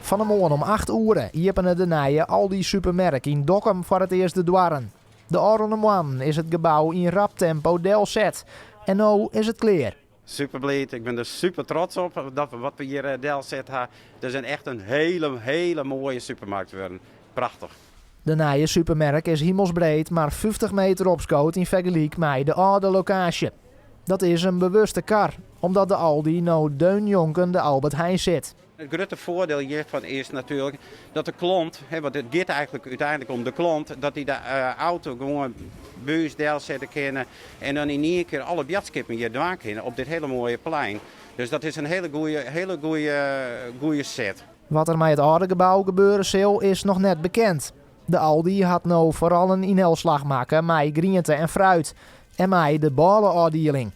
Fan 'e moarn om 8 oere iepene de nije Aldi supermerk yn Dokkum foar it earst de doarren. De ôfrûne moannen is it gebou yn rap tempo delset en no is it klear. Super bliid, ik bin der super trots op dat we wat we hjir eh, delset ha. Het is echt in hele, hele moaie supermarkt wurden. Prachtich. De nije supermerk is himelsbreed mar 50 meter opskood yn fergelyk mei de âlde lokaasje. Dat is in bewuste kar, omdat de Aldi no deun njonken de Albert Heijn sit. It grutte foardiel hjirfan is natuerlik dat de klant, hè, want it giet eigentlik úteinlik om de klant, dat dy de eh, auto gewoan by ús delsette kinne en dan yn ien kear alle boadskippen hjir dwaan kinne op dit hiele moaie plein. Dus dat is in hiele goede, hiele goede, goede set. Wat der mei it âlde gebou gebeure sil, is noch net bekend. De Aldi hat no foaral in ynhelslach makke mei griente en fruit en mei de bôleôfdieling.